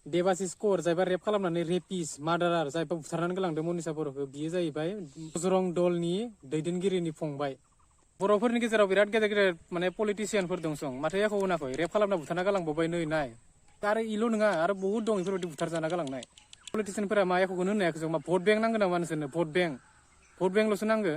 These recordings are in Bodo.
देबासिस कौर जायबा रेप खालामनानै रेपिस मार्डारार जायबा बुथारनानै गालांदों मनिसा बर'खौ बियो जाहैबाय बजरं दलनि दैदेनगिरिनि फंबाय। बर'फोरनि गेजेराव बिराद गेदेर गेदेर माने पलिटिसियानफोर दंसं माथो एख' होनाखै रेप खालामना बुथारना गालांबावबाय नै नाय आरो इल' नङा आरो बहुत दं बेफोरबायदि बुथारजाना गालांनाय पलिटिसियानफोरा मा एख'खौनो होननायाखै जों मा भट बेंक नांगौ नामा नोंसोरनो भट बेंकल'सो नांगो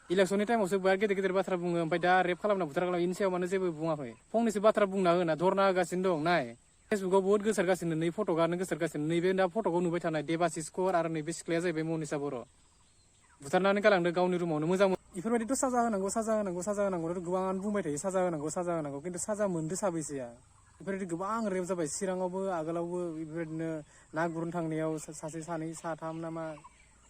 इलेक्सननि टाइमावसो बिराद गेदेर गेदेर बाथ्रा बुङो ओमफ्राय दा रेप खालामना बुथार गालांनाय इनि सायाव मानो जेबो बुङाखै फंनैसो बाथ्रा बुंना होना धरना होगासिनो दं नाय फेसबुकाव बहुत गोसारगासिनो नै फट'आनो गोसारगासिनो नैबे दा फट'खौ नुबाय थानाय देबासिस कौर आरो नैबे सिख्लाया जाहैबाय मनिसा बर' बुथारनानै गालांदों गावनि रुमावनो मोजां बेफोरबायदिथ' साजा होनांगौ गोबाङानो बुंबाय थायो साजा होनांगौ खिन्थु साजा मोनदो साबैसेया बेफोरबायदि गोबां रेप जाबाय चिराङावबो आगोलावबो बेफोरबायदिनो ना गुरनो थांनायाव सासे सानै साथाम नामा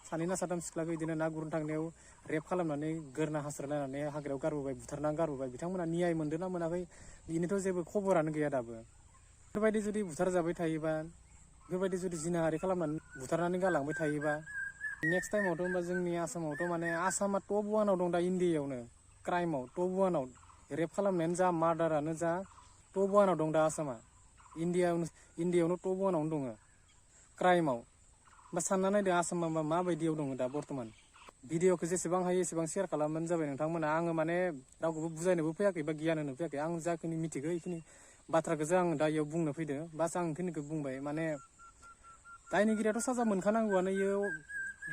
सानै ना साथाम सिख्लाखौ बिदिनो ना गुरनो थांनायाव रेप खालामनानै गोरना हास्रायलायनानै हाग्रायाव गारबोबाय बुथारनानै गारबोबाय बिथांमोना नियाय मोनदों ना मोनाखै बेनिथ' जेबो खबरानो गैया दाबो बेफोरबायदि जुदि बुथार जाबाय थायोबा बेफोरबायदि जुदि जिनाहारि खालामनानै बुथारनानै गालांबाय थायोबा नेक्स्ट टाइमावथ' होनबा जोंनि आसामावथ' माने आसामा टप वानाव दं दा इण्डियायावनो क्राइमाव टप वानाव रेप खालामनायानो जा मार्डारानो जा टप वानाव दं दा आसामा इण्डियायावनो टप वानावनो दङ क्राइमाव बा सानना नायदो आसामा माबायदियाव दङ दा बर्थमान भिडिअखौ जेसेबां हायो एसेबां शेयार खालामबानो जाबाय नोंथांमोना आङो माने रावखौबो बुजायनोबो फैयाखै बा गियान होनो फैयाखै आं जाखिनि मिथिगौ बेखिनि बाथ्राखौसो आं दा इयाव बुंनो फैदो बास आं बेखिनिखौ बुंबाय माने दायनिगिरियाथ' साजा मोनखानांगौआनो इयो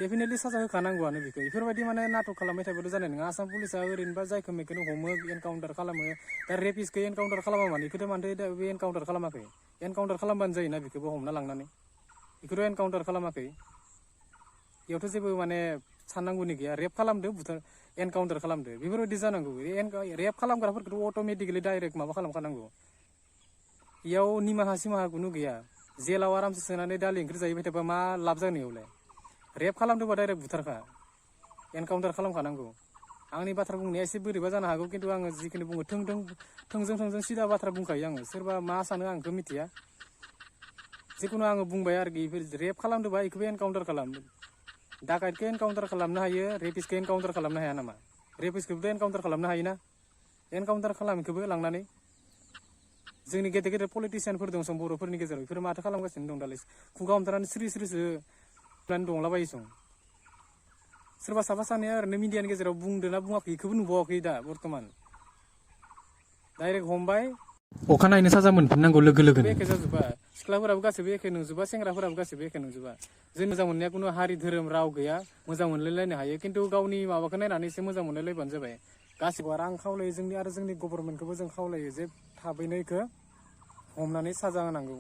डेफिनेटलि साजा होखानांगौआनो बेखौ बेफोरबायदि माने नाटक खालामबाय थाबाथ' जानाय नङा आसाम पुलिसा ओरैनोबा जायखौ मेखौनो हमो एनकाउन्टार खालामो दा रेपिसखौ एनकाउन्टार खालामा माने बेखौथ' मानोथो दा बे एनकाउन्टार खालामाखै एनकाउन्टार खालामबानो जायोना बेखौबो हमना लांनानै बेखौथ' एनकाउन्टार खालामाखै बेयावथ' जेबो माने साननांगौनि गैया रेप खालामदो एनकाउन्टार खालामदो बेफोरबायदि जानांगौ रेप खालामग्राफोरखौथ' अट'मेटिकेलि डाइरेक्ट माबा खालामखानांगौ इयाव निमाहा सिमाहा खुनु गैया जेलाव आरामसे सोनानै दालि ओंख्रि जाहैबाय थाबा मा लाब जानो इयावलाय रेप खालामदोंबा डाइरेक्ट बुथारखा एनकाउन्टार खालामखानांगौ आंनि बाथ्रा बुंनाया एसे बोरैबा जानो हागौ खिन्थु आङो जिखिनि बुङो थोंजों सिदा बाथ्रा बुंखायो आङो सोरबा मा सानो आं बेखौ मिथिया जिखुनु आङो बुंबाय आरोखि रेप खालामदोंबा बेखौबो एनकाउन्टार खालाम डाकाइटखौ एनकाउन्टार खालामनो हायो रेपिसखौ एनकाउन्टार खालामनो हाया नामा रेपिसखौबोथ' एनकाउन्टार खालामनो हायोना एनकाउन्टार खालामैखौबो लांनानै जोंनि गेदेर गेदेर पलिटिसियानफोर दं सम बर'फोरनि गेजेराव बेफोर माथो खालामगासिनो दं दालाय खुगा हमथानानै स्रिसो दंलाबायोसं सोरबा साफा सानैया ओरैनो मिडियानि गेजेराव बुंदों ना बुङाखै बेखौबो नुबावाखै दा बर्थमान डाइरेक्ट हमबाय अखानायैनो साजा मोनफिननांगौ लोगो लोगो एखे जाजोबा सिख्लाफोराबो गासैबो एखे नंजोबा सेंग्राफोराबो गासैबो एखे नंजोबा जों मोजां मोननाया खुनु हारि धोरोम राव गैया मोजां मोनलायलायनो हायो खिन्थु गावनि माबाखौ नायनानै एसे मोजां मोनलायलायबानो जाबाय गासिबो आरो आं खावलायो जोंनि गभर्नमेन्टखौबो जों खावलायो जे थाबैनो इखौ हमनानै साजा होनांगौ